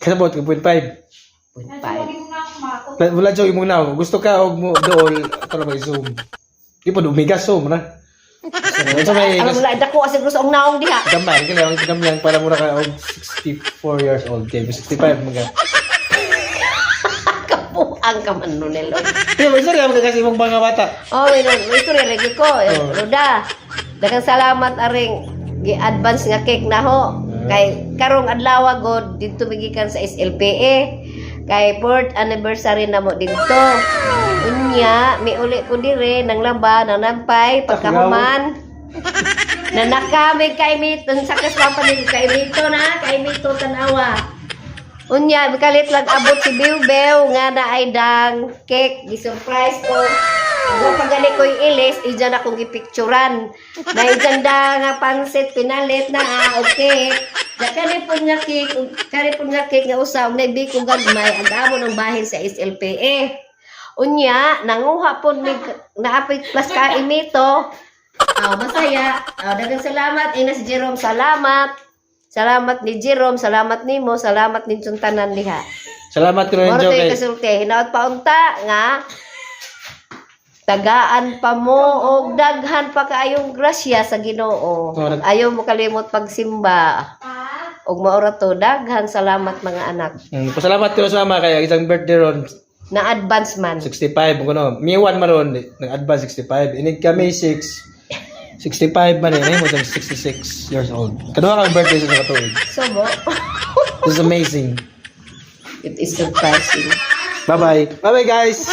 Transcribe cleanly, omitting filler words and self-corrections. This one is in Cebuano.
Kasabot ka 0.5. 0.5. Wala joke imong now. Gusto ka og mo dool ato na may Zoom. Di pa umigas Zoom na. So, may Alam mo lang, dako kasi gusto ang naong diha. Gamay kini ang gamay para mura ka og 64 years old kay 65 mga. Kapuang ka man nun, Nelo. Di ba sorry ka kasi imong mga bata. Oh, may may istorya lagi ko. Eh, Oh. Roda. Daghang salamat aring gi-advance nga cake na ho. Kay karong adlaw god didto migikan sa SLPA. Kay fourth anniversary na mo didto. Unya, miuli ko dire nang laba, nang nampay, pagkahuman. Nanakami kay mito, sa kasama ni kay mito na, kay mito tanawa. Unya, mikalit lang abot si Biu nga na ay dang cake, gi-surprise ko. Kung pagani ko'y ilis, ijan akong gipicturan. Na ijan da nga pansit, pinalit na ah, okay. Da kani po nga cake, kani po nga cake nga usa, og naibiko gagmay, ang amo ng bahin sa SLPA. Unya, nanguha po mig naapoy plus ka imito. Ah, masaya. Ah, daghang salamat ina si Jerome, salamat. Salamat ni Jerome, salamat nimo, salamat ninyong tanan diha. Salamat ko rin Moro Joe tayo kay kasulti, hinaot pa unta nga tagaan pa mo og daghan pa kaayong grasya sa Ginoo. Oh, Ayaw mo kalimot pagsimba. Og maura to daghan salamat mga anak. Pasalamat ko sa mama kay isang birthday ron Na advance man. 65 ko no. Mi 1 man ron nag advance 65. Inig kami 6 65 man eh, mo 66 years old. Kaduha kang birthday sa katuig. Sobo. This is amazing. It is surprising. Bye-bye. Bye-bye, guys.